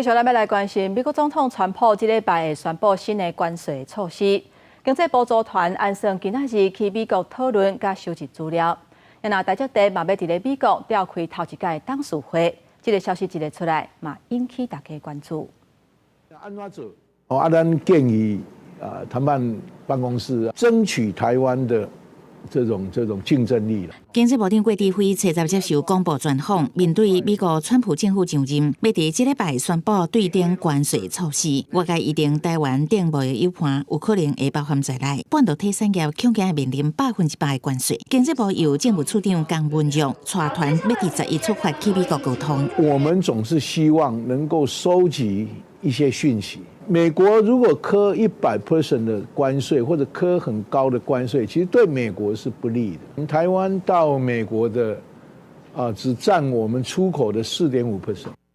繼續咱欲來關心，美國總統川普這禮拜會宣布新的關稅措施。經濟部組團按算今仔日去美國討論佮收集資料。若台積電嘛欲佇咧美國召開頭一屆董事會，這个消息一个出來，嘛引起大家關注。按怎做？哦，啊，咱建議啊，談判辦公室爭取台灣的這種競爭力啦。經濟部長郭台輝初十接受廣播專訪，面對美國川普政府上任，欲佇這禮拜宣布對頂關稅措施，外界預定台灣頂貿易友伴有可能會包含在內，半導體產業恐驚會面臨100%的關稅。經濟部由政務處長江文若帶團欲佇11出發去美國溝通。我們總是希望能夠收集一些訊息。美國如果課100% 的關稅，或者課很高的關稅，其實對美國是不利的。台灣到美國的啊，只佔我們出口的4.5%。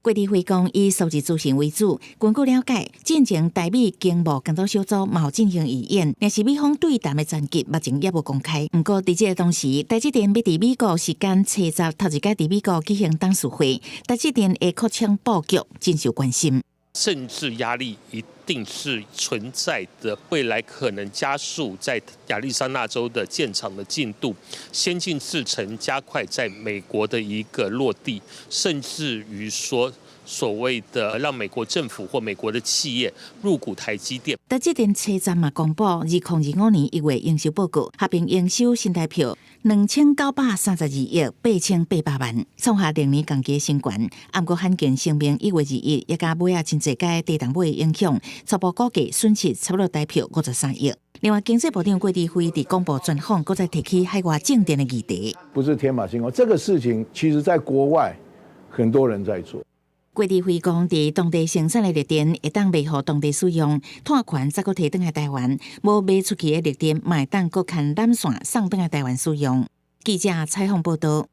郭台輝講，以收集資訊為主。根據了解，進前台美經貿工作小組嘛有進行預演，但是美方對談的戰績目前猶無公開。毋過佇這个同時，台積電欲佇美國時間初十頭一擺佇美國舉行董事會，台積電的擴充布局真受關心。政治壓力一定是存在的，未來可能加速在亞利桑那州的建廠的進度，先進製程加快在美國的一個落地，甚至於說所謂的讓美國政府或美國的企業入股台積電。台積電初十嘛公布2025年1月營收報告，合併營收新台票2932億8800萬，創下歷年同期新高。毋過罕見聲明1月21也佮尾仔真濟間地動尾的影響，初步估計損失差不多台票53億。另外，經濟部長郭台輝佇廣播專訪，閣再提起海外種電的議題。不是天馬行空，這個事情其實在國外很多人在做。郭台輝講，佇當地生產的綠電會當賣予當地使用，拓權再閣提轉來台灣，無賣出去的綠電，嘛會當閣牽纜線送轉來台灣使用。記者採訪報導。